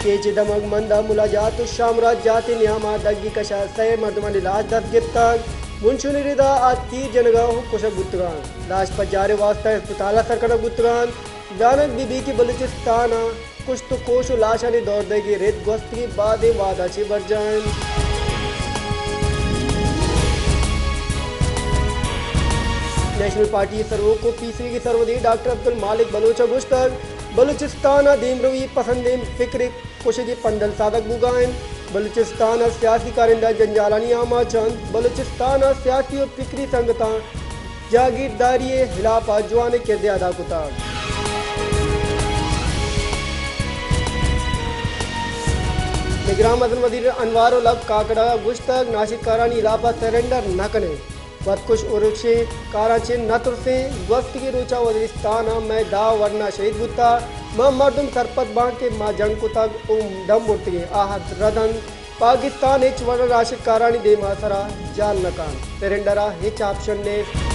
کیچ ءِ دمگ مند ءَ ملا جات ءُ شامراج جات ءِ نیام ءَ دگی کش ءَ سئے مردمانی لاش دست گپتگ۔ منشونی رد ءَ آ تیر جنگ ءَ کشگ بوتگ اَنت۔ لاش پجار ءِ واستہ ہسپتال ءَ سر کنگ بوتگ اَنت۔ زانگ بہ بیت کہ بلوچستان ءَ کشت ءُ کوش ءُ لاشانی دور دئیگ ءِ رد گوستگیں بازیں وہد ءَ چہ برجاہ اِنت۔ نیشنل پارٹی ءِ سروک ءُ پیسریگیں سروزیر ڈاکٹر عبدالمالک بلوچ ءَ گوشتگ، بلوچستان ءَ دیمروی پسندیں فکر ءِ کشگ ءِ پندل سادگ بوگ ءَ اِنت۔ بلوچستان ءِ سیاسی کارندہ جنجالانی آماچ اَنت۔ بلوچستان ءِ سیاسی ءُ فکری سنگتاں جاگیرداری ءِ ہلاپ ءَ جوانیں کردے ادا کتگ۔ نگراں مزن وزیر انوار الحق کاکڑ ءَ گوشتگ، ناشرکارانی ہلاپ ءَ سرنڈر نہ کنیں، وتکش ءُ رکشیں کاراں چہ نہ ترسیں۔ گوستگیں روچ ءَ وزیرستان ءَ مئے دہ ورنا شہید بوتگ، ما مردم سرپد باں کہ ما جنگ کتگ ءُ دم برتگیں، آ رد اَنت۔ پاکستان ہچ وڑ ءَ ناشرکارانی دیم ءَ سر ءَ جہل نہ کنت۔ سرنڈر ءَ ہچ آپشن نیست۔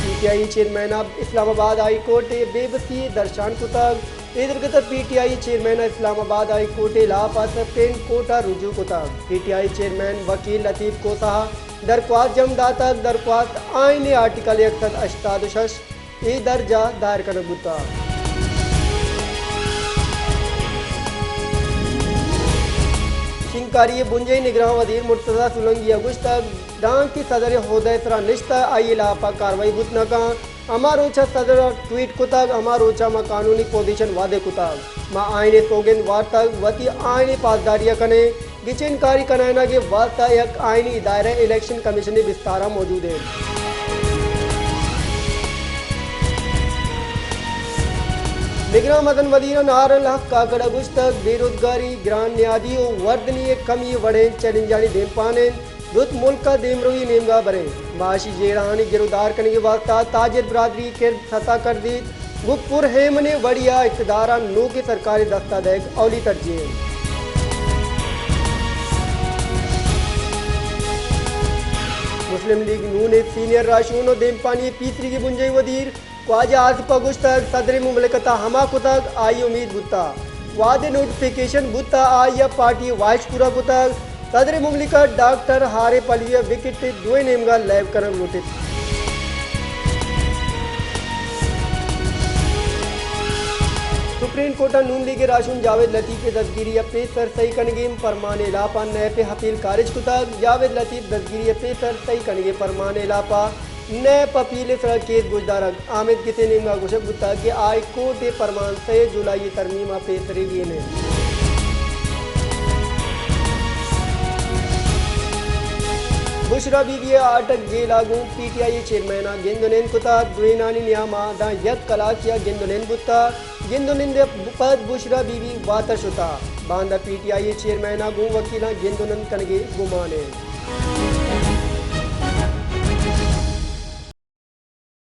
پی ٹی آئی چیئرمین ءَ اسلام آباد ہائی کورٹ ءِ بے بسی ءِ درشان کتگ۔ اے درگت ءَ پی ٹی آئی چیئرمین ءَ اسلام آباد ہائی کورٹ ءِ ہلاپ ءَ سپریم کورٹ ءَ رجوع کتگ۔ پی ٹی آئی چیئرمین وکیل لطیف کھوسہ ءَ درخواست جم داتگ۔ درخواست آئین ءِ آرٹیکل یک سد ہشتاد ءُ شش اے درج ءَ دائر کنگ بوتگ۔ شنگکاری ءِ بنجاہی نگراں وزیر مرتضی سولنگی ءَ گوشتگ، دانکہ صدر ءِ عہدہ ءِ سرا نشتگ، آئی ءِ ہلاپ ءَ کاروائی بوت نہ کنت۔ ہما روچ ءَ صدر ءَ ٹویٹ کتگ، ہما روچ ءَ ما قانونی پوزیشن وعدہ کتگ۔ ما آئین ءِ سوگند وارتگ، وتی آئین ءِ پاسداری ءَ کنیں۔ گچین کاری کنائینگ ءِ واستہ یک آئینی ادارہ الیکشن کمیشن ءِ بستار ءَ موجود اِنت۔ نگراں مزن وزیر انوار الحق کاکڑ ءَ گوشتگ، بے روزگاری، گران نیادی ءُ وردنی ءِ کمی وڑیں چیلنجانی دیمپان اِنت۔ درست ملک ءَ دیمروی ءِ نیمگ ءَ بریں۔ معاشی جیڑہانی گر ءُ دار کنگ ءِ واستہ تاجر برادری ءِ کرد ستا کردیت، گوں پر ایمنیں وڑے ءَ اقتدار ءَ نوکیں سرکارے دست ءَ دئیگ اولی ترجیح اِنت۔ مسلم لیگ نون ءِ سینئر راہشون ءُ دیمپانی ءِ پیسریگیں بنجاہی وزیر خواجہ آصف ءَ گوشتگ، صدر مملکت ءَ ہما کتگ آئی ءَ امیت بوتگ، وعدہ نوٹیفکیشن بوتگ، آئی ءَ پارٹی ءِ واہش پورا کتگ۔ صدر مملکت ڈاکٹر عارف علوی ءَ وکٹ ءِ دوئیں نیمگ ءَ لیب کنگ لوٹیت۔ سپریم کورٹ ءَ نون لیگ ءِ راہشون جاوید لطیف ءِ دزگیری ءَ پیسر سہی کنگ ءِ پرمان ءِ ہلاپ ءَ نیب ءِ اپیل کارج کتگ۔ جاوید لطیف دزگیری ءَ پیسر سہی کنگ ءِ پرمان ءِ ہلاپ ءَ نیب اپیل ءِ سرا کیس گوشدارگ آمید گس ءِ نیمگ ءَ گوشگ بوتگ کہ ہائی کورٹ ءِ پرمان سئے جولائی ءِ ترمیم ءَ پیسریگین اِنت۔ بشرا بی بی ءِ ہارٹ ءِ گیل ءَ گوں پی ٹی آئی ءِ چیئرمین ءَ گند ءُ نند کتگ، دوئینانی نیام ءَ داں یک کلاکے ءَ گند ءُ نند بوتگ۔ گند ءُ نند ءِ پد بشرا بی بی واتر شتگ۔ باندا پی ٹی آئی ءِ چیئرمین ءَ گوں وکیلاں گند ءُ نند کنگ ءِ گمان اِنت۔